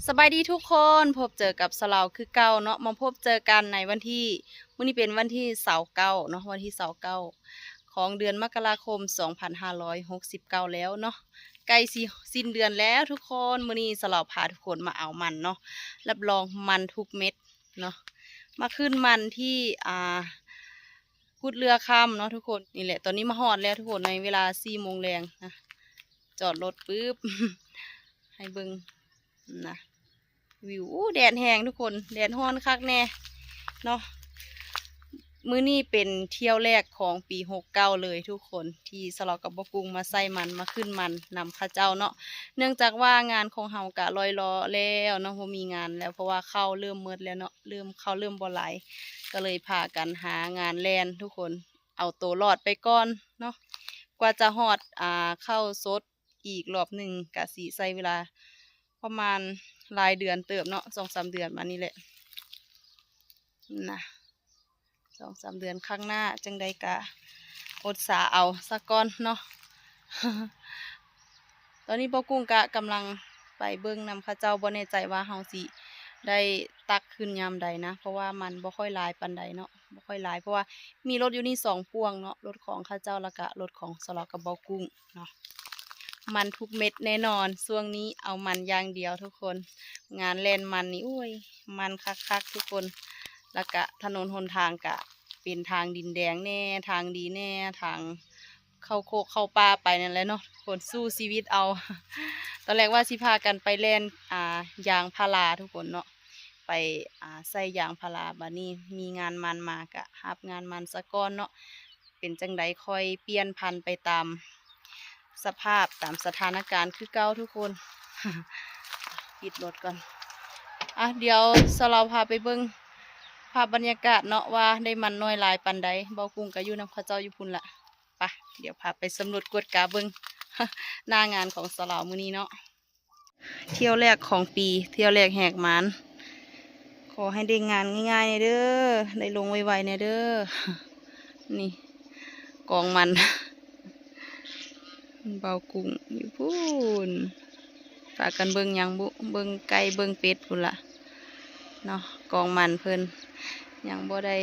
ສະບາຍດີທຸກຄົນ, ພົບເຈີກັບສາວລາວຄືເກົ່າເນາະ, ມາພົບເຈີກັນໃນວັນທີ ມື້ນີ້ເປັນວັນທີຊາວເກົ້າເນາະ, ວັນທີຊາວເກົ້າຂອງເດືອນມະກະລາຄົມສອງພັນຫ້າຮ້ອຍຫົກສິບເກົ້າແລ້ວເນາະ, ໃກ້ຊິສິ້ນເດືອນແລ້ວທຸກຄົນ. ມື້ນີ້ສາວລາວພາທຸກຄົນມາເອົາມັນເນາະ, ຮັບຮອງມັນທຸກເມັດເນາະ, ມາຂຶ້ນມັນທີ່ ອ່າ ກຸດເຫຼືອຄຳເນາະທຸກຄົນ. ນີ້ແຫຼະ ຕອນນີ້ມາຮອດແລ້ວທຸກຄົນ, ໃນເວລາສີ່ໂມງແລງນະ, ຈອດລົດປຶບ ໃຫ້ເບິ່ງນະ ວິວ. ໂອ້ ແດດແຮງທຸກຄົນ, ແດດຮ້ອນຄັກແນ່ເນາະ. ມື້ນີ້ເປັນທ່ຽວແລກຂອງປີຫົກເກົ້າເລີຍທຸກຄົນ ທີ່ສາວລາວກັບບ່າວກຸ້ງມາໃສ່ມັນ ມາຂຶ້ນມັນນຳເຂົາເຈົ້າເນາະ, ເນື່ອງຈາກວ່າງານຂອງເຮົາກະລອຍລໍແລ້ວເນາະ, ບໍ່ມີງານແລ້ວ ເພາະວ່າເຂົ້າເລີ່ມໝົດແລ້ວເນາະ, ເລີ່ມ ເຂົ້າເລີ່ມບໍ່ຫຼາຍ ກໍເລີຍພາກັນຫາງານແລ່ນທຸກຄົນ, ເອົາໂຕລອດໄປກ່ອນເນາະ. ກວ່າຈະຮອດ ອ່າ ເຂົ້າສົດອີກລອບໜຶ່ງ ກະຊິໃຊ້ເວລາປະມານຫຼາຍເດືອນເຕີບເນາະ, ສອງສາມເດືອນມານີ້ແຫຼະນະ, ສອງສາມເດືອນຂ້າງໜ້າ. ຈັ່ງໃດກະອົດສາເອົາສາກ່ອນເນາະ. ຕອນນີ້ບ່າວກຸ້ງກະກຳລັງໄປເບິ່ງນຳເຂົາເຈົ້າ, ບໍ່ແນ່ໃຈວ່າເຮົາຊິໄດ້ຕັກຂຶ້ນຍາມໃດນະ, ເພາະວ່າມັນບໍ່ຄ່ອຍຫຼາຍປານໃດເນາະ, ບໍ່ຄ່ອຍຫຼາຍ ເພາະວ່າມີລົດຢູ່ນີ້ສອງພວງເນາະ, ລົດຂອງເຂົາເຈົ້າ ແລ້ວກະລົດຂອງສາວລາວກັບບ່າວກຸ້ງເນາະ. ມັນທຸກເມັດແນ່ນອນ, ຊ່ວງນີ້ເອົາມັນຢ່າງດຽວທຸກຄົນ. ງານແລ່ນມັນນີ້ ໂອ້ຍ ມັນຄັກໆທຸກຄົນ. ແລ້ວກະຖະໜົນຫົນທາງກະເປັນທາງດິນແດງແດ່ ທາງດີແດ່ ທາງ ເຂົ້າໂຄກເຂົ້າປ່າໄປນັ້ນແຫຼະເນາະທຸກຄົນ, ສູ້ຊີວິດເອົາ. ຕອນແລກວ່າຊິພາກັນໄປແລ່ນ ອ່າ ຢາງພາລາທຸກຄົນເນາະ, ໄປ ອ່າ ໃສ່ຢາງພາລາ, ບາດນີ້ມີງານມັນມາ ກະຮັບງານມັນສາກ່ອນເນາະ. ເປັນຈັ່ງໃດຄ່ອຍປ່ຽນຜັນໄປຕາມສະພາບ ຕາມສະຖານະການຄືເກົ່າທຸກຄົນ. ປິດລົດກ່ອນ. ອ່ະ ດຽວສາວລາວພາໄປເບິ່ງພາບບັນຍາກາດເນາະ ວ່າໄດ້ມັນໜ້ອຍຫຼາຍປານໃດ. ບ່າວກຸ້ງກະຢູ່ນຳເຂົາເຈົ້າຢູ່ພຸ້ນລະ. ປະ ດຽວພາໄປສຳຫຼວດກວດກາເບິ່ງ ໜ້າງານຂອງສາວລາວມື້ນີ້ເນາະ. ທ່ຽວແລກຂອງປີ ທ່ຽວແລກແຫກໝານ. ຂໍໃຫ້ໄດ້ງານງ່າຍໆແດ່ເດີ, ໄດ້ລົງໄວໆແດ່ເດີ. ນີ້ກອງມັນ ບ່າວກຸ້ງຢູ່ພຸ້ນ. ພາກັນເບິ່ງຫຍັງບຸ? ເບິ່ງໄກ່ເບິ່ງເປັດພຸ້ນລະເນາະ. ກອງມັນເພິ່ນຍັງບໍ່ໄດ້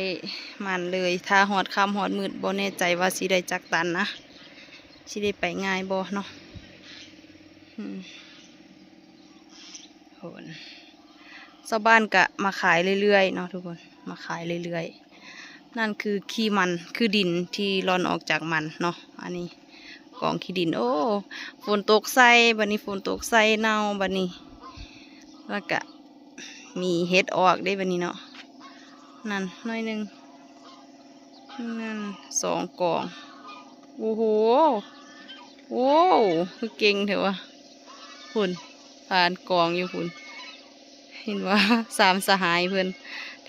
ມັນເລີຍ, ຖ້າຮອດຄ່ຳຮອດມືດ ບໍ່ແນ່ໃຈວ່າຊິໄດ້ຈັກຕັນນະ, ຊິໄດ້ໄປງ່າຍບໍ່ເນາະ. ອືມ ໂຫນ ຊາວບ້ານກະມາຂາຍເລື້ອຍໆເນາະທຸກຄົນ, ມາຂາຍເລື້ອຍໆ. ນັ້ນຄືຂີ້ມັນ ຄືດິນທີ່ລ່ອນອອກຈາກມັນເນາະ. ອັນນີ້ກອງຂີ້ດິນ. ໂອ້ ຝົນຕົກໃສ່, ບາດນີ້ຝົນຕົກໃສ່ ເນົ່າບາດນີ້. ແລ້ວກະມີເຫັດອອກເດ້ບາດນີ້ເນາະ. ນັ້ນໜ້ອຍໜຶ່ງ, ນັ້ນສອງກອງ. ໂອ້ໂຫ ໂອ້ ຄືເກັ່ງແທ້ວະ. ພຸ້ນ ຜ່ານກອງຢູ່ພຸ້ນ. ເຫັນວ່າສາມສະຫາຍເພິ່ນ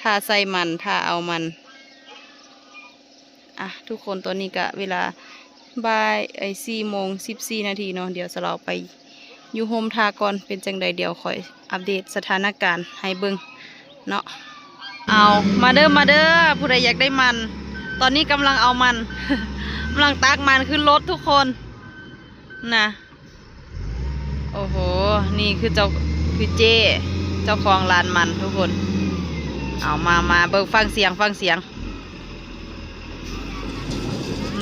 ຖ້າໃສ່ມັນ ຖ້າເອົາມັນ. ອ່ະ ທຸກຄົນ, ຕອນນີ້ກະເວລາບ່າຍ ເອີຍ ສີ່ໂມງສິບສີ່ນາທີເນາະ. ດຽວສາວລາວໄປຢູ່ຮົ່ມຖ້າກ່ອນ, ເປັນຈັ່ງໃດດຽວຄ່ອຍອັບເດດສະຖານະການໃຫ້ເບິ່ງເນາະ. ເອົາ ມາເດີ ມາເດີ ຜູ້ໃດຢາກໄດ້ມັນ. ຕອນນີ້ກຳລັງເອົາມັນ ກຳລັງຕັກມັນຂຶ້ນລົດທຸກຄົນນະ. ໂອ້ໂຫ ນີ້ຄືເຈົ້າ ຄືເຈ້ ເຈົ້າຂອງຮ້ານມັນທຸກຄົນ. ເອົາ ມາ ມາເບິ່ງ ຟັງສຽງ ຟັງສຽງ.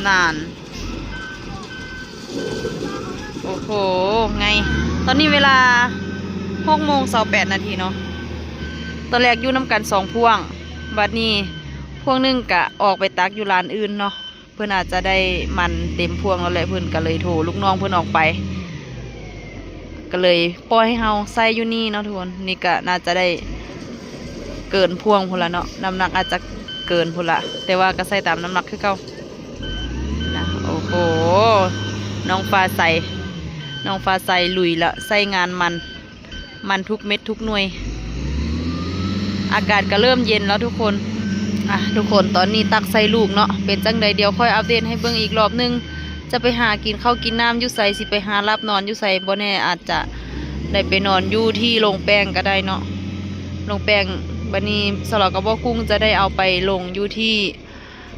ນັ້ນ ໂອ້ໂຫ ໄງ. ຕອນນີ້ເວລາຫົກໂມງຊາວແປດນາທີເນາະ. ຕອນແລກຢູ່ນຳກັນສອງພວງ, ບັດນີ້ພວງໜຶ່ງກະອອກໄປຕັກຢູ່ຮ້ານອື່ນເນາະ. ເພິ່ນອາດຈະໄດ້ມັນເຕັມພວງແລ້ວແຫຼະ, ເພິ່ນກະເລີຍໂທລູກນ້ອງເພິ່ນອອກໄປ, ກະເລີຍປ່ອຍໃຫ້ເຮົາໃສ່ຢູ່ນີ້ເນາະທຸກຄົນ. ນີ້ກະໜ້າຈະໄດ້ເກີນພວງພຸ້ນລະເນາະ, ນ້ຳໜັກອາດຈະເກີນພຸ້ນລະ, ແຕ່ວ່າກະໃສ່ຕາມນ້ຳໜັກຄືເກົ່ານະ. ໂອ້ໂຫ ນ້ອງຟ້າໃສ ນ້ອງຟ້າໃສລຸຍລະ, ໃສ່ງານມັນ ມັນທຸກເມັດທຸກໜ່ວຍ. ອາກາດກະເລີ່ມເຢັນແລ້ວທຸກຄົນ. ອ່ະ ທຸກຄົນ, ຕອນນີ້ຕັກໃສ່ລູກເນາະ. ເປັນຈັ່ງໃດ ດຽວຄ່ອຍອັບເດດໃຫ້ເບິ່ງອີກລອບໜຶ່ງ. ຈະໄປຫາກິນເຂົ້າກິນນ້ຳຢູ່ໃສ, ຊິໄປຫາຫຼັບນອນຢູ່ໃສ, ບໍ່ແນ່ອາດຈະໄດ້ໄປນອນຢູ່ທີ່ໂລງແປ້ງກະໄດ້ເນາະ. ໂລງແປ້ງ ບັດນີ້ສາວລາວກັບບ່າວກຸ້ງຈະໄດ້ເອົາໄປລົງຢູ່ທີ່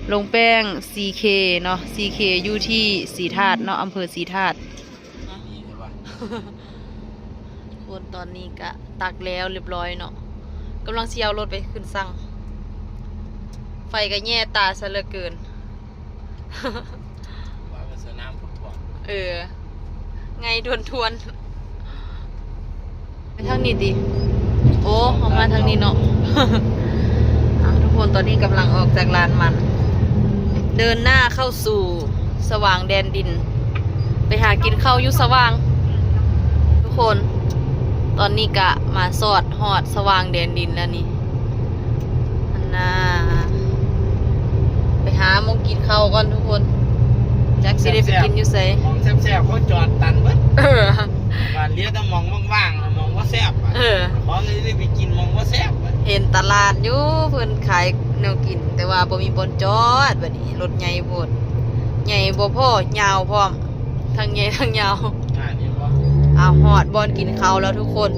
ໂລງແປ້ງ ຊີເຄ ເນາະ, ຊີເຄ ຢູ່ທີ່ສີທາດເນາະ, ອຳເພີສີທາດ. ດີແທ້ວະ. ຄົນຕອນນີ້ກະຕັກແລ້ວຮຽບຮ້ອຍເນາະ ກຳລັງຊິເອົາລົດໄປຂຶ້ນຊັ່ງ. ໄຟກະແຍງຕາຊະເຫຼືອເກີນ ວ່າມັນສະໜາມຟຸດບອນ. ເອີ ໄງທວນໆ ໄປທາງນີ້ຕິ? ໂອ້ ເຮົາມາທາງນີ້ເນາະ. ອ່າ ທຸກຄົນ ຕອນນີ້ກຳລັງອອກຈາກລານມັນ ເດີນໜ້າເຂົ້າສູ່ສະຫວ່າງແດນດິນ ໄປຫາກິນເຂົ້າຢູ່ສະຫວ່າງ ທຸກຄົນ. ຕອນນີ້ກະມາຊອດຮອດສະຫວ່າງແດນດິນແລ້ວນີ້. ອັນນ່າ ໄປຫາໝ່ອງກິນເຂົ້າກ່ອນທຸກຄົນ ຈັກຊິໄດ້ໄປກິນຢູ່ໃສ. ໝ່ອງແຊບໆ ເຂົາຈອດຕັນເບິດ. ເອີ ບາດເຫຼືອແຕ່ໝ່ອງວ່າງໆ ໝ່ອງບໍ່ແຊບ. ເອີ ຂໍເລີຍໄດ້ໄປກິນໝ່ອງບໍ່ແຊບ. ເຫັນຕະຫຼາດຢູ່ ເພິ່ນຂາຍແນວກິນ ແຕ່ວ່າບໍ່ມີບ່ອນຈອດ. ບາດນີ້ລົດໃຫຍ່ໂພດ ໃຫຍ່ບໍ່ພໍ ຍາວພ້ອມ ທັງໃຫຍ່ທັງຍາວ. ອ່າ ເຫັນບໍ່? ອ້າວ ຮອດບ່ອນກິນເຂົ້າແລ້ວທຸກຄົນ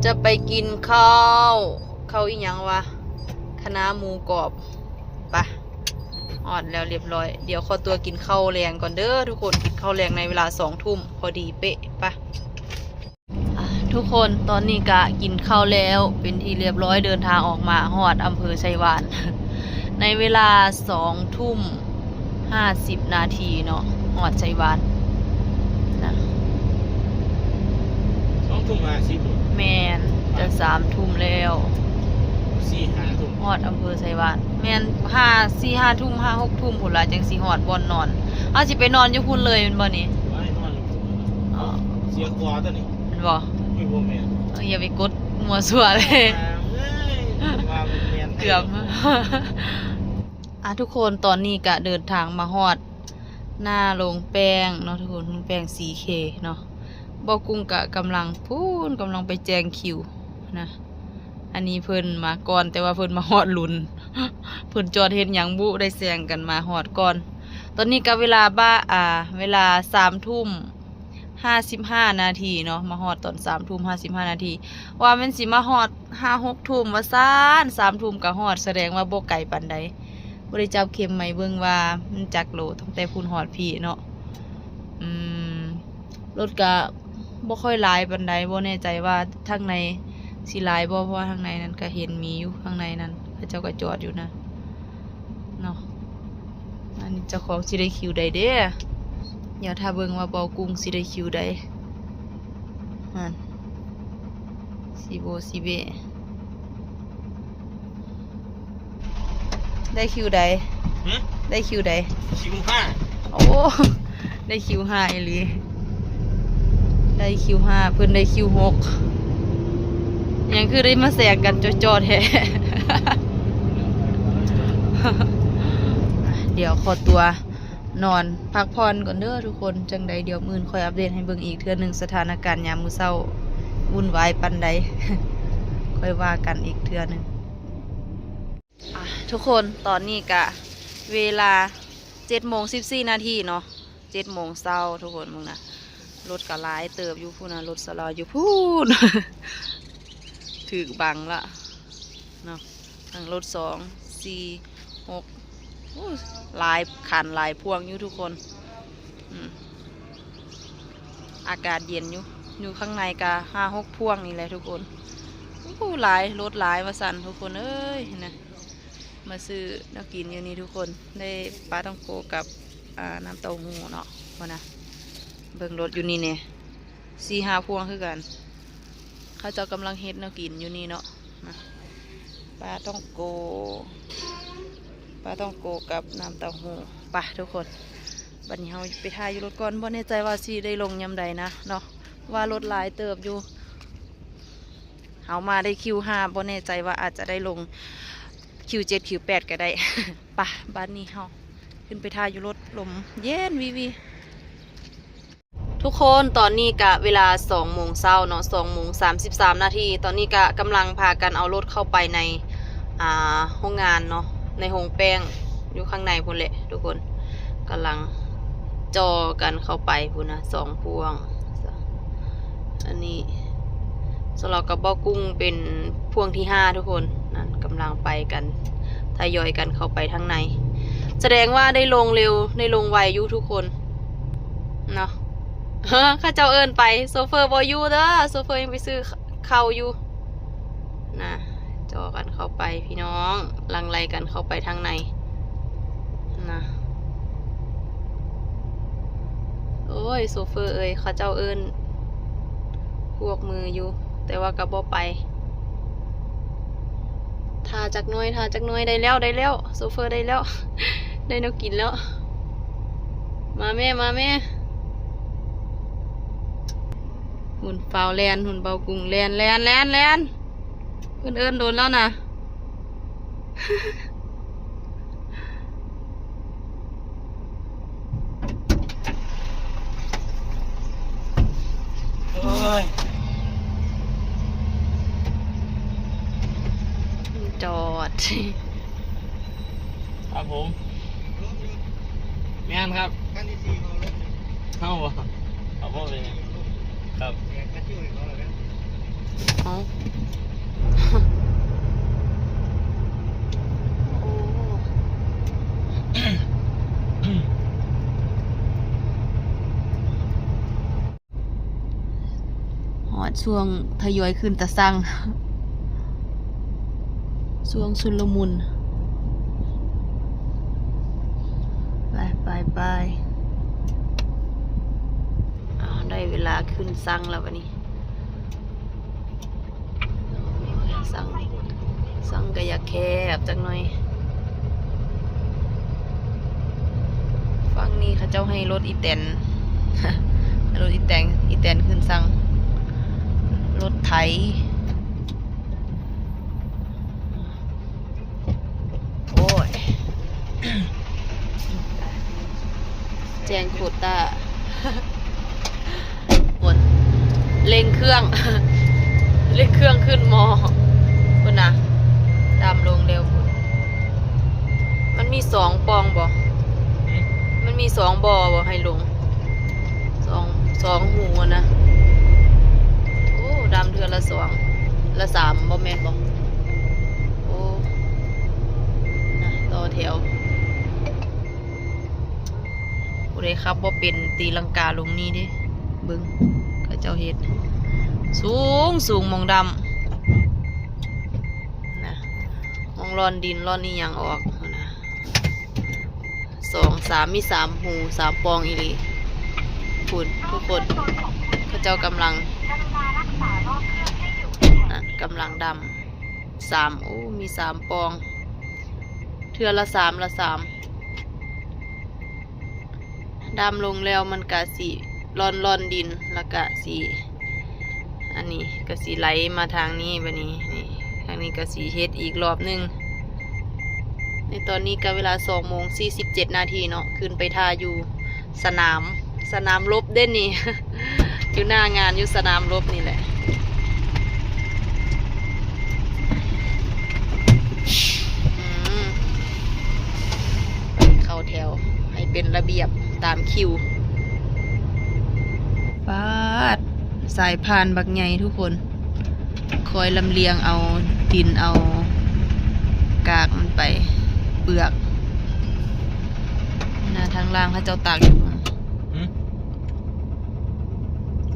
ຈະໄປກິນເຂົ້າ ເຂົ້າອີ່ຫຍັງວະ ຄະນ້າໝູກອບ. ໄປ ຮອດແລ້ວຮຽບຮ້ອຍ. ດຽວຂໍຕົວກິນເຂົ້າແລງກ່ອນເດີທຸກຄົນ ກິນເຂົ້າແລງໃນເວລາສອງທຸ່ມພໍດີເປະ. ໄປ ອ່າ ທຸກຄົນ ຕອນນີ້ກະກິນເຂົ້າແລ້ວເປັນທີ່ຮຽບຮ້ອຍ ເດີນທາງອອກມາຮອດອຳເພີໄຊຫວານ ໃນເວລາສອງທຸ່ມຫ້າສິບນາທີເນາະ ຮອດໄຊຫວານນະ. ສອງທຸ່ມຫ້າສິບ ແມ່ນ ຈະສາມທຸ່ມແລ້ວ ສີ່ຫ້າທຸ່ມ ຮອດອຳເພີໄຊຫວານ. ແມ່ນ ຫ້າ ສີ່ຫ້າທຸ່ມ ຫ້າຫົກທຸ່ມພຸ້ນລະ ຈັ່ງຊິຮອດບ່ອນນອນ. ເຮົາຊິໄປນອນຢູ່ພຸ້ນເລີຍແມ່ນບໍ່ນີ້? ໄປນອນຢູ່ພຸ້ນ. ອໍ ເສຍກວ່າຕົວນີ້ ແມ່ນບໍ່? ອຸ້ຍ ບໍ່ແມ່ນ ເອີ ຢ່າໄປກົດມົ້ວຊົ່ວເລີຍ. ອ່າ ເອີຍ ວ່າມັນແມ່ນ ເກືອບ. ອ່າ ທຸກຄົນ ຕອນນີ້ກະເດີນທາງມາຮອດໜ້າໂລງແປ້ງເນາະທຸກຄົນ ໂລງແປ້ງ ຊີເຄ ເນາະ. ບ່າວກຸ້ງກະກຳລັງ ພຸ້ນ ກຳລັງໄປແຈງຄິວນະ. ອັນນີ້ເພິ່ນມາກ່ອນ ແຕ່ວ່າເພິ່ນມາຮອດລຸນ ເພິ່ນຈອດເຮັດຫຍັງບຸ ໄດ້ແຊງກັນມາຮອດກ່ອນ. ຕອນນີ້ກະເວລາບ່າ ອ່າ ເວລາສາມທຸ່ມ ຫ້າສິບຫ້ານາທີເນາະ ມາຮອດຕອນສາມທຸ່ມຫ້າສິບຫ້ານາທີ. ວ່າແມ່ນຊິມາຮອດຫ້າຫົກທຸ່ມວ່າຊັ້ນ ສາມທຸ່ມກະຮອດ ສະແດງວ່າບໍ່ໄກປານໃດ. ບໍ່ໄດ້ຈັບເຂັມໄມ້ເບິ່ງວ່າມັນຈັກໂລ ຕັ້ງແຕ່ພຸ້ນຮອດພີ້ເນາະ. ອືມ ລົດກະບໍ່ຄ່ອຍຫຼາຍປານໃດ ບໍ່ແນ່ໃຈວ່າທາງໃນຊິຫຼາຍບໍ່ ເພາະວ່າທາງໃນນັ້ນກະເຫັນມີຢູ່ ທາງໃນນັ້ນເຂົາເຈົ້າກະຈອດຢູ່ນະ ເນາະ. ອັນນີ້ເຈົ້າຂອງຊິໄດ້ຄິວໃດເດ້? ດຽວຖ້າເບິ່ງວ່າບ່າວກຸ້ງຊິໄດ້ຄິວໃດ ຫັ້ນ ຊິໂບຊິເບ ໄດ້ຄິວໃດ? ຫຶ? ໄດ້ຄິວໃດ? ຄິວຫ້າ. ໂອ້ ໄດ້ຄິວຫ້າອີ່ຫຼີ ໄດ້ຄິວຫ້າ ເພິ່ນໄດ້ຄິວຫົກ ຫຍັງຄືໄດ້ມາແຊງກັນຈໍ້ໆແທ້. ດຽວຂໍຕົວນອນພັກຜ່ອນກ່ອນເດີທຸກຄົນ ຈັ່ງໃດດຽວມື້ອື່ນຄ່ອຍອັບເດດໃຫ້ເບິ່ງອີກເທື່ອໜຶ່ງ ສະຖານະການຍາມມື້ເຊົ້າວຸ່ນວາຍປານໃດ ຄ່ອຍວ່າກັນອີກເທື່ອໜຶ່ງ. ອ່ະ ທຸກຄົນ ຕອນນີ້ກະເວລາເຈັດໂມງສິບສີ່ນາທີເນາະ ເຈັດໂມງເຊົ້າ ທຸກຄົນເບິ່ງນະ ລົດກະຫຼາຍເຕີບຢູ່ພຸ້ນນະ ລົດສະຫຼໍຢູ່ພຸ້ນ ຖືກບັງລະເນາະ ທັງລົດສອງ ສີ່ ຫົກ ໂອ້ ຫຼາຍຄັນຫຼາຍພວງຢູ່ທຸກຄົນ. ອືມ ອາກາດເຢັນຢູ່ ຢູ່ຂ້າງໃນກະຫ້າຫົກພວງນີ້ແຫຼະທຸກຄົນ. ໂອ້ ຫຼາຍ ລົດຫຼາຍວ່າຊັ້ນທຸກຄົນເອີຍນະ. ມາຊື້ແນວກິນຢູ່ນີ້ທຸກຄົນ ໄດ້ປາທ່ອງໂກກັບ ອ່າ ນ້ຳເຕົ້າຫູ້ເນາະ ພຸ້ນນະ ເບິ່ງລົດຢູ່ນີ້ແດ່ ສີ່ຫ້າພວງຄືກັນ ເຂົາເຈົ້າກຳລັງເຮັດແນວກິນຢູ່ນີ້ເນາະ ນະ ປາທ່ອງໂກ ປາທ່ອງໂກກັບນ້ຳເຕົ້າຫູ້. ໄປທຸກຄົນ ບັດນີ້ເຮົາໄປຖ້າຢູ່ລົດກ່ອນ ບໍ່ແນ່ໃຈວ່າຊິໄດ້ລົງຍາມໃດນະເນາະ ວ່າລົດຫຼາຍເຕີບຢູ່. ເຮົາມາໄດ້ຄິວຫ້າ ບໍ່ແນ່ໃຈວ່າອາດຈະໄດ້ລົງຄິວເຈັດ ຄິວແປດກະໄດ້. ປະ ບາດນີ້ເຮົາຂຶ້ນໄປຖ້າຢູ່ລົດ ລົມເຢັນວີວີ. ທຸກຄົນ ຕອນນີ້ກະເວລາສອງໂມງເຊົ້າເນາະ ສອງໂມງສາມສິບສາມນາທີ. ຕອນນີ້ກະກຳລັງພາກັນເອົາລົດເຂົ້າໄປໃນ ອ່າ ໂຮງງານເນາະ ໃນໂຮງແປ້ງ ຢູ່ຂ້າງໃນພຸ້ນແຫຼະທຸກຄົນ ກຳລັງຈໍ່ກັນເຂົ້າໄປພຸ້ນນະ ສອງພວງ. ອັນນີ້ສຳລັບກັບບ່າວກຸ້ງເປັນພວງທີຫ້າທຸກຄົນ ນັ້ນກຳລັງໄປກັນ ທະຍອຍກັນເຂົ້າໄປທາງໃນ ສະແດງວ່າໄດ້ລົງເລັວ ໄດ້ລົງໄວຢູ່ທຸກຄົນເນາະ. ເອີ ເຂົາເຈົ້າເອີ້ນໄປ ໂຊເຟີບໍ່ຢູ່ເດີ ໂຊເຟີຍັງໄປຊື້ເຂົ້າຢູ່ນະ. ຈໍກັນເຂົ້າໄປພີ່ນ້ອງ ຫຼັ່ງໄຫຼກັນເຂົ້າໄປທາງໃນນະ. ໂອ້ຍ ໂຊເຟີເອີຍ ເຂົາເຈົ້າເອີ້ນກວກມືຢູ່ ແຕ່ວ່າກໍບໍ່ໄປ. ຖ້າຈັກໜ້ອຍ ຖ້າຈັກໜ້ອຍ ໄດ້ແລ້ວ ໄດ້ແລ້ວ ໂຊເຟີໄດ້ແລ້ວ ໄດ້ແນວກິນແລ້ວ. ມາແມ່ ມາແມ່. ຫຸ່ນຟ້າວແລ່ນ ຫຸ່ນເບົາກຸງແລ່ນ ແລ່ນ ແລ່ນ ແລ່ນ. ເພິ່ນເອີ້ນໂດນແລ້ວນະ. ໂອ້ຍ ຈອດ ครับผม แม่นครับ คันที่สี่ของรถ เฮาบ่ เอาบ่เป็นหยัง ครับ แจกกระจุ้ยเขาแล้วกัน ເອົ້າ ໂອ້ ຮອດຊ່ວງທະຍອຍຂຶ້ນຕາຊັງ ຊ່ວງຊຸນລະມຸນ. ໄປ ໄປ ໄປ. ອ້າວ ໄດ້ເວລາຂຶ້ນຊັງແລ້ວບັດນີ້. ຊັງ ຊັງກໍຢາກແຄບຈັກໜ້ອຍ. ຝັ່ງນີ້ເຂົາເຈົ້າໃຫ້ລົດອີແຕນ ລົດອີແຕນ ອີແຕນຂຶ້ນຊັງ ລົດໄຖ. ໂອ້ຍ ແຈ້ງໂຄຕ້າ ຄົນເລັ່ງເຄື່ອງ ເລັ່ງເຄື່ອງຂຶ້ນໝໍ້ ພຸ້ນນະ ດຳລົງແລ້ວພຸ້ນ. ມັນມີສອງປ່ອງບໍ່? ຫື? ມັນມີສອງບໍ່ບໍ່ໃຫ້ລົງ? ສອງ ສອງຮູຫັ້ນນະ. ໂອ້ ດຳເທື່ອລະສອງ ລະສາມ ບໍ່ແມ່ນບໍ່? ໂອ້ ນະ ຕໍ່ແຖວ. ຜູ້ໃດຂັບບໍ່ເປັນ ຕີລັງກາລົງນີ້ເດ້. ເບິ່ງ ເຂົາເຈົ້າເຮັດສູງໆ ໝ່ອງດຳນະ ໝ່ອງລ່ອນດິນລ່ອນອີ່ຫຍັງອອກນະ. ສອງ ສາມ ມີສາມຮູ ສາມປ່ອງອີ່ຫຼີ. ພຸ້ນ ທຸກຄົນ ເຂົາເຈົ້າກຳລັງ ນັ້ນ ກຳລັງດຳສາມ ໂອ້ ມີສາມປ່ອງ ເທື່ອລະສາມ ລະສາມ. ດຳລົງແລ້ວມັນກະຊິລ່ອນໆດິນ ແລ້ວກະຊິ ອັນນີ້ກະຊິໄຫຼມາທາງນີ້ ບາດນີ້ ນີ້ ທາງນີ້ກະຊິເຮັດອີກລອບໜຶ່ງ. ໃນຕອນນີ້ກະເວລາສອງໂມງສີ່ສິບເຈັດນາທີເນາະ ຂຶ້ນໄປຖ້າຢູ່ສະໜາມ ສະໜາມລົບເດ້ນີ້ ຢູ່ໜ້າງານ ຢູ່ສະໜາມລົບນີ້ແຫຼະ. ອືມ ເຂົ້າແຖວໃຫ້ເປັນລະບຽບຕາມຄິວ. ປາດ ສາຍພານບັກໃຫຍ່ທຸກຄົນ ຄອຍລຳລຽງເອົາດິນເອົາກາກມັນໄປ ເປືອກນະ. ທາງລ່າງເຂົາເຈົ້າຕາກຢູ່ ຫື?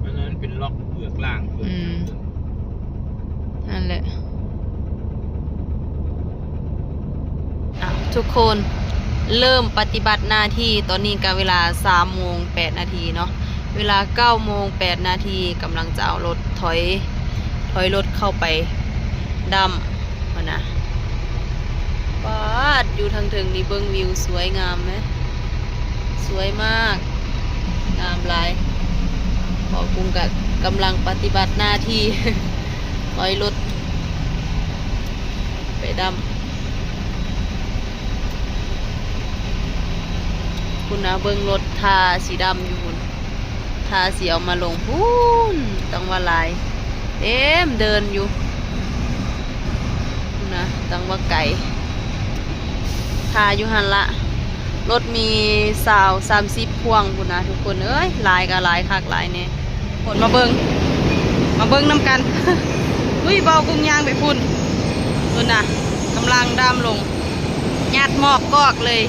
ອັນນັ້ນເປັນລັອກເປືອກລ່າງ ອືມ ນັ້ນແຫຼະ. ອ່ະ ທຸກຄົນ ເລີ່ມປະຕິບັດໜ້າທີ່. ຕອນນີ້ກະເວລາສາມໂມງແປດນາທີເນາະ ເວລາເກົ້າໂມງແປດນາທີ ກຳລັງຈະເອົາລົດ ຖອຍ ຖອຍລົດເຂົ້າໄປດຳ ພຸ້ນນະ. ປາດ ຢູ່ທາງເທິງນີ້ເບິ່ງວິວສວຍງາມເດ້ ສວຍມາກ ງາມຫຼາຍ. ພໍ່ກຸງກະກຳລັງປະຕິບັດໜ້າທີ່ ຖອຍລົດໄປດຳ ພຸ້ນນະ. ເບິ່ງລົດຖ້າຊິດຳຢູ່ພຸ້ນ ຖ້າຊິເອົາມາລົງພຸ້ນ ຕັ້ງວ່າຫຼາຍ ເຕັມເດີ່ນຢູ່ ພຸ້ນນະ ຕັ້ງວ່າໄກ ຖ້າຢູ່ຫັ້ນລະ. ລົດມີຊາວ ສາມສິບພວງພຸ້ນນະທຸກຄົນເອີຍ ຫຼາຍກະຫຼາຍຄັກຫຼາຍແນ່. ຄົນມາເບິ່ງ ມາເບິ່ງນຳກັນ. ອຸ້ຍ ເບົາກຸງຍ່າງໄປພຸ້ນ ພຸ້ນນະ ກຳລັງດຳລົງ ຍັດໝອກກອກເລີຍ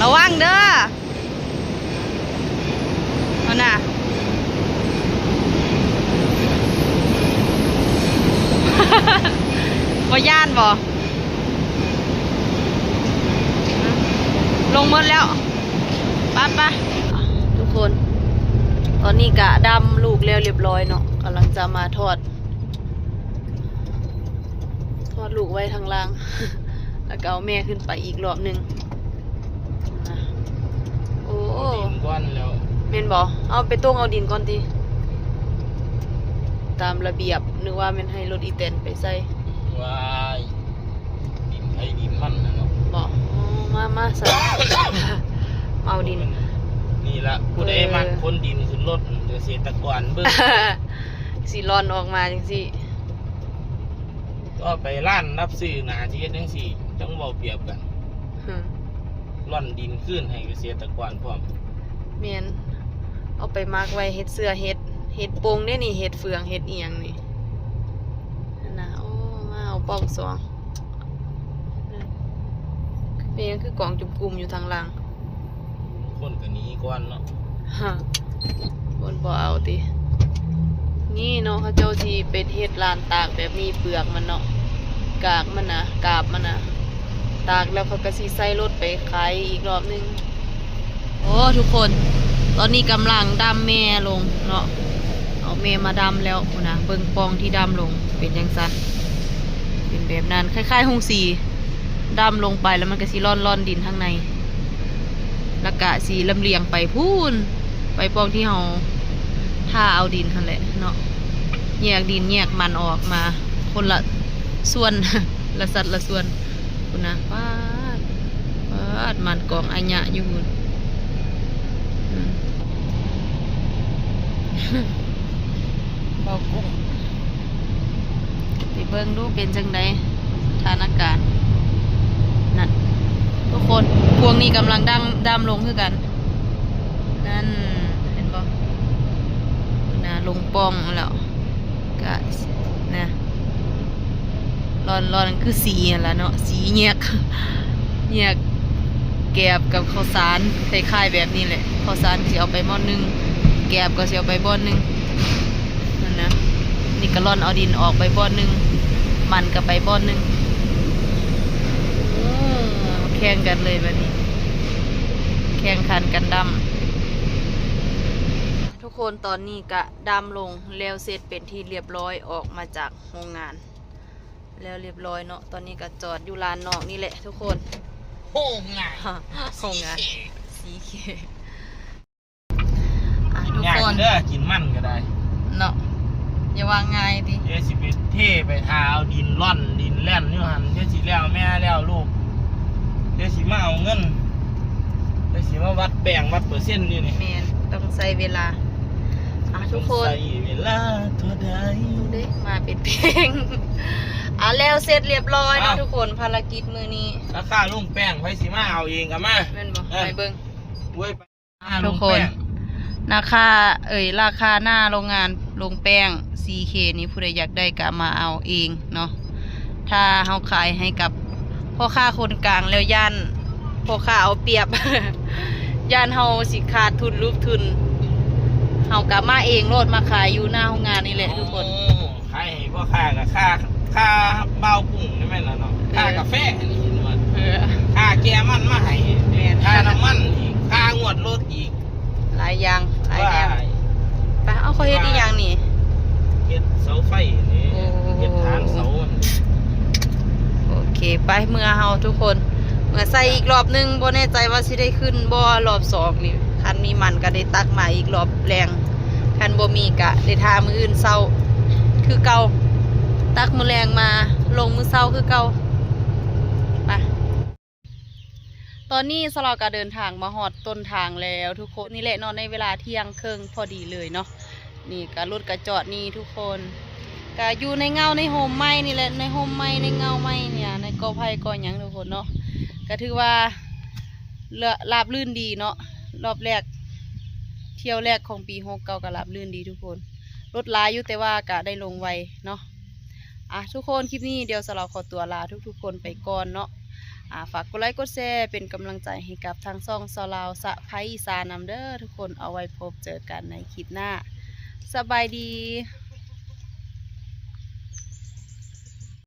ລະວັງເດີ. ເ ນະ ບໍ່ຢ້ານບໍ່? ລົງໝົດແລ້ວ ໄປໆ ທຸກຄົນ ຕອນນີ້ກະດຳລູກແລ້ວລຽບຮ້ອຍເນາະ ກຳລັງຈະມາຖອດ ຖອດລູກໄວ້ທາງລ່າງ ແລ້ວກໍເອົາແມ່ຂຶ້ນໄປອີກລອບໜຶ່ງນະ. ໂອ້ ເອົາດິນກ່ອນແລ້ວ ແມ່ນບໍ່? ເອົາໄປຕົງເອົາດິນກ່ອນຕິ ຕາມລະບຽບ. ນຶກວ່າແມ່ນໃຫ້ລົດອີແຕນໄປໃສ່. ວ້າຍ ດິນໃຜດິນມັນນະເນາະ. ບໍ່? ອໍ ມາ ມາຊະ ມາເອົາດິນ. ນີ້ລະ ຜູ້ໃດມັກຂົນດິນຂຶ້ນລົດ ເກສດຕະກອນເບິ່ງ ຊິລ່ອນອອກມາຈັ່ງຊີ້. ຕໍ່ໄປຮ້ານຮັບຊື້ໜ້າຊິເຮັດຈັ່ງຊີ້ ຈັ່ງເວົ້າປຽບກັນ ລ່ອນດິນຄືນໃຫ້ກະເສດຕະກອນພ້ອມ. ແມ່ນ ເອົາໄປໝັກໄວ້ເຮັດເຊື້ອເຫັດ ເຫັດປົງເດ້ນີ້ ເຫັດເຟືອງ ເຫັດອີ່ຫຍັງນີ້ນະ. ໂອ້ ມາເອົາປ່ອງສອງ ເປັນຫຍັງຄືກອງຈຸ່ມກຸ່ມຢູ່ທາງຫຼັງ? ຄົນກໍໜີກ່ອນເນາະ ຄົນບໍ່ເອົາຕິ. ນີ້ເນາະ ເຂົາເຈົ້າຊິໄປເຮັດລານຕາກແບບນີ້ ເປືອກມັນເນາະ ກາກມັນນະ ກາບມັນນະ ຕາກແລ້ວເຂົາກໍຊິໃສ່ລົດໄປຂາຍອີກລອບໜຶ່ງ. ໂອ້ ທຸກຄົນ ຕອນນີ້ກຳລັງດຳແມ່ລົງເນາະ ເອົາແມ່ມາດຳແລ້ວພຸ້ນນະ. ເບິ່ງປ່ອງທີ່ດຳລົງເປັນຈັ່ງຊັ້ນ ເປັນແບບນັ້ນ ຄ້າຍໆໂຮງສີ ດຳລົງໄປແລ້ວມັນກໍຊິລ່ອນໆດິນທາງໃນ ແລ້ວກະຊິລຳລຽງໄປພຸ້ນ ໄປປ່ອງທີ່ເຮົາຖ້າເອົາດິນຫັ້ນແຫຼະເນາະ. ແຍກດິນແຍກມັນອອກມາຄົນລະສ່ວນ ລະສັດລະສ່ວນພຸ້ນນະ. ປາດ ປາດ ມັນກອງອາຍະຢູ່ພຸ້ນ. ອືມ ເບົາກຸ້ງ ໄປເບິ່ງດູເປັນຈັ່ງໃດສະຖານະການ. ນັ້ນ ທຸກຄົນ ພວກນີ້ກຳລັງດຳ ດຳລົງຄືກັນ. ນັ້ນ ເຫັນບໍ່? ນະ ລົງປ່ອງແລ້ວ ກະ ນະ ລ່ອນໆ ຄືສີຫັ້ນລະເນາະ ສີແຍກ ແຍກແກບກັບເຂົ້າສານ ຄ້າຍໆແບບນີ້ແຫຼະ. ເຂົ້າສານຊິເອົາໄປບ່ອນໜຶ່ງ ແກບກໍຊິເອົາໄປບ່ອນໜຶ່ງ ນັ້ນນະ. ນີ້ກໍລ່ອນເອົາດິນອອກໄປບ່ອນໜຶ່ງ ມັນກໍໄປບ່ອນໜຶ່ງ. ໂອ້ ແຂ່ງກັນເລີຍບາດນີ້ ແຂ່ງຂັນກັນດຳ. ທຸກຄົນ ຕອນນີ້ກະດຳລົງແລ້ວເສັດເປັນທີ່ລຽບຮ້ອຍ ອອກມາຈາກໂຮງງານແລ້ວລຽບຮ້ອຍເນາະ. ຕອນນີ້ກະຈອດຢູ່ລານນອກນີ້ແຫຼະທຸກຄົນ ໂຮງງານ ໂຮງງານ ສີເຄ ສີເຄ. ອ່ະ ທຸກຄົນ ກິນມັນກໍໄດ້ເນາະ ຢ່າວ່າງ່າຍຕິ. ດຽວຊິໄປເທໄປຖ້າເອົາດິນລ່ອນດິນແລ່ນຢູ່ຫັ້ນ ດຽວຊິແລ້ວແມ່ແລ້ວລູກ ດຽວຊິມາເອົາເງິນ ດຽວຊິມາວັດແປ້ງວັດເປີເຊັນຢູ່ນີ້. ແມ່ນ ຕ້ອງໃຊ້ເວລາ. ອ່ະ ທຸກຄົນ ຕ້ອງໃຊ້ເວລາເທົ່າໃດ ເດ້ ມາເປັນເພງ. ອ່ະ ແລ້ວເສັດລຽບຮ້ອຍເນາະ ອ້າວ ທຸກຄົນ ພາລະກິດມື້ນີ້. ລາຄາລົງແປ້ງ ໃຜຊິມາເອົາເອງກໍມາ ແມ່ນບໍ່? ເອີ ໄປເບິ່ງ ໂອ້ຍ ອ່ະ ທຸກຄົນ ນາຄາ ເອີຍ ລາຄາໜ້າໂຮງງານລົງແປ້ງ ສີ່ເຄ ນີ້ ຜູ້ໃດຢາກໄດ້ກະມາເອົາເອງເນາະ. ຖ້າເຮົາຂາຍໃຫ້ກັບພໍ່ຄ້າຄົນກາງແລ້ວ ຢ້ານພໍ່ຄ້າເອົາປຽບ ຢ້ານເຮົາຊິຂາດທຶນຫຼຸບທຶນ ເຮົາກະມາເອງໂລດ ມາຂາຍຢູ່ໜ້າໂຮງງານນີ້ແຫຼະ ໂອ້ ທຸກຄົນ. ຂາຍໃຫ້ພໍ່ຄ້າກໍຄ່າ ຄ່າບ່າວກຸ້ງນີ້ແມ່ນລະເນາະ ເອີ ຄ່າກາແຟນີ້ເຫັນບໍ່ ເອີ ຄ່າແກ່ມັນມາໃຫ້ ແມ່ນ ຄ່ານ້ຳມັນອີກ ຄ່າງວດລົດອີກ ຫຼາຍຢ່າງ ຫຼາຍແນວ. ໄປ ເອົາ ເຂົາເຮັດອີ່ຫຍັງນີ້ ເຮັດເສົາໄຟນີ້ ໂອ້ ເຮັດຖານເສົາ. ໂອເຄ ໄປ ເມືອເຮົາທຸກຄົນ ເມືອໃສ່ອີກລອບໜຶ່ງ ບໍ່ແນ່ໃຈວ່າຊິໄດ້ຂຶ້ນບໍ່ ລອບສອງນີ້ ຄັນມີມັນກໍໄດ້ຕັກມາອີກລອບແລງ. ຄັນບໍ່ມີກະໄດ້ຖ້າມື້ອື່ນເຊົ້າຄືເກົ່າ ຕັກມື້ແລງມາລົງມື້ເຊົ້າຄືເກົ່າ. ໄປ ຕອນນີ້ສາວລາວກະເດີນທາງມາຮອດຕົ້ນທາງແລ້ວທຸກຄົນ. ນີ້ແຫຼະເນາະ ໃນເວລາທ່ຽງເຄິ່ງພໍດີເລີຍເນາະ. ນີ້ກະລົດກະຈອດນີ້ທຸກຄົນ ກະຢູ່ໃນເງົາໃນຮົ່ມໄມ້ນີ້ແຫຼະ ໃນຮົ່ມໄມ້ໃນເງົາໄມ້ນີ້ ໃນກໍໄຜ່ກໍຫຍັງທຸກຄົນເນາະ. ກະຖືວ່າ ລາບລື່ນດີເນາະ ລອບແລກ ທ່ຽວແລກຂອງປີຫົກເກົ້າກະລາບລື່ນດີທຸກຄົນ. ລົດຫຼາຍຢູ່ ແຕ່ວ່າກະໄດ້ລົງໄວເນາະ. ອ່ະ ທຸກຄົນ ຄລິບນີ້ດຽວສາວລາວຂໍຕົວລາທຸກໆຄົນໄປກ່ອນເນາະ. ອາ ຝາກກົດໄລກົດແຊເປັນກຳລັງໃຈໃຫ້ກັບທາງຊ່ອງຊາວລາວສະໃພ້ອີສານນຳເດີທຸກຄົນ. ເອົາໄວ້ພົບເຈີກັນໃນຄລິບໜ້າ. ສະບາຍດີ.